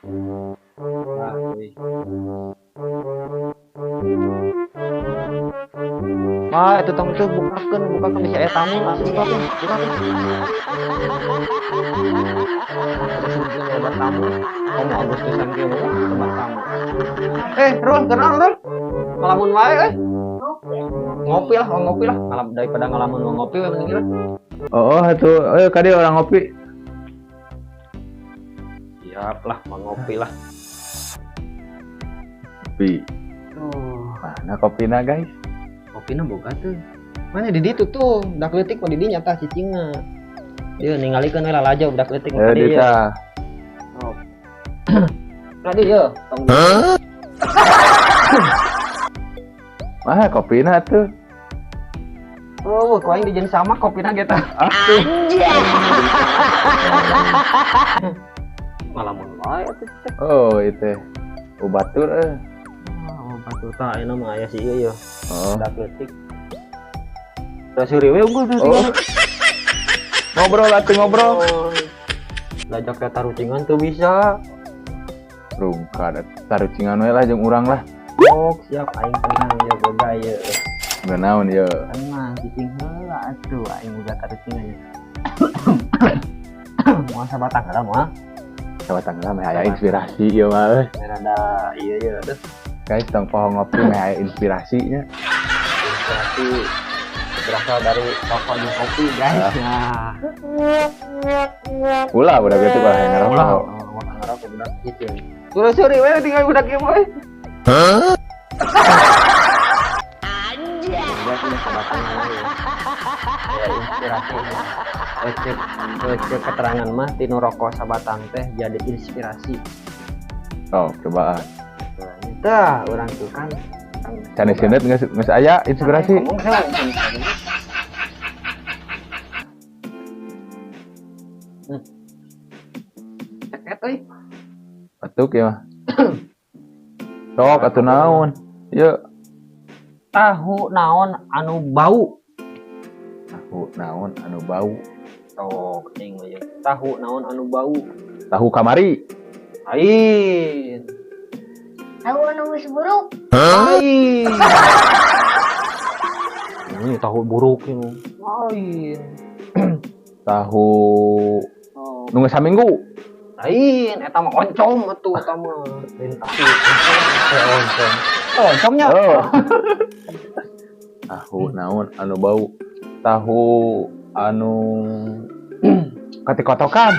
Ah, euy. Wah, itu tong tuh bukakeun, bukakeun bisa aya tamu langsung bukakeun, bukakeun. Terus loba tamu. Kamu Agustusan kieu mah loba tamu. Eh, Rul, kenal Rul? Ngalamun wae euy. Ngopi lah, oh, ngopi lah. Ngalam daripada ngalamun mau ngopi we mending lah. Oh, atuh ayo ka dieu urang ngopi. Siap lah, mau ngopi lah. Kopi. Tuh, Mana kopina, guys? Kopina boga tuh. Mana di ditu tuh, budak leutik mah di dinya tah cicingna. Dia ningalikeun we lalajo budak leutik mah Eh, di dieu. Dita. Oh. Tadi ye, tong. Mana kopina tuh? Oh, ku aing dijieun sama kopina ge tah. Ah, Ngalamun wae atuh teh. Oh, itu. Oh, batur eh. Oh, batur tah ayeuna mah aya si ieu ye. Oh. Budak leutik. Da seuri we unggul tuh. Oh. Ngobrol atuh ngobrol. Oh. Lajak ke tarucingan tuh bisa. Rungkad tarucingan we lah jeung urang lah. Oh, siap aing tenang ya boga ye. Naon ye? Tenang, cicing heula atuh aing boga tarucingan ye. Moal sabatang heula moal. Sabatang heula meh aya inspirasi ieu mah euy. Meh rada ieu ye aduh. Guys, tong poho ngopi meh aya inspirasinya. Inspirasi berasal dari rokok jeung kopi, guys. Nah. Ulah budak itu kalau yang ngerokok. Ulah, oh, ngerokok budak cicing. Suruh suri we tinggal budak ieu mah. Hah? Anjay. Ya, inspirasi. Ecek, ecek keterangan mah tinu rokok sabatang teh jadi inspirasi. Oh, cobaan. Tah, urang tuh kan. Can sindet geus geus aya inspirasi. Ngomong heula. Ceket euy. Batuk ya mah. Sok atuh naon? Yeuh. Tahu naon anu bau? Tahu naon anu bau? Sok cing we. Tahu naon anu bau? Tahu kamari. Lain. Tahu anu geus buruk. Lain. Ini tahu buruk ini. Lain. Tahu Oh. nu geus saminggu. Lain, eta mah oncom atuh eta mah. Lain tahu oncom. Eh, oncom. Oh, oncomnya. Oh. Tahu naon anu bau? Tahu anu katikotokan.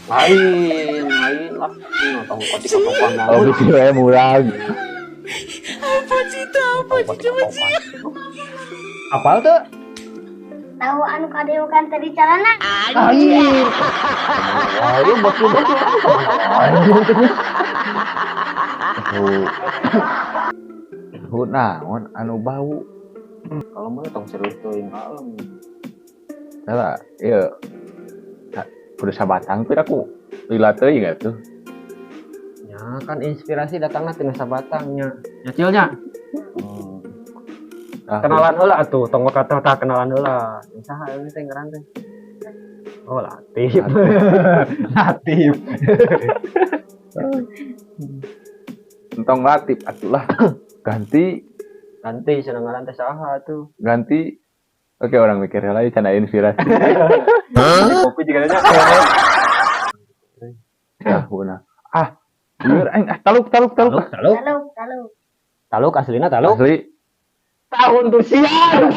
Lain, lain lah. Ini tahu katikotokan. Oh, bisi we murag. Apa cita, apa cita, Apal tuh? Tahu anu kadeukan tadi calana. Lain. Ayo batu-batu. Tahu. Tahu naon anu bau? Kalau mah tong serius teuing kalem. Salah, ieu. Kudu sabatang teh aku. Lila teuing atuh. Ya kan inspirasi datangna tina sabatangnya. Ya cilnya. Ah, Kenalan heula atuh, tong kata tah kenalan heula. Saha euy teh ngaran teh? Oh, Latif. Latif. Entong Latif atuh lah. Ganti. Ganti cenah ngaran teh saha atuh? Ganti. Oke, orang mikir heula ieu cenah inspirasi. Kopi juga nya. Tahu nah. Ah, lieur aing ah taluk taluk taluk. Taluk, taluk. Taluk, taluk. Taluk aslina taluk. Asli. Tahun tuh siang.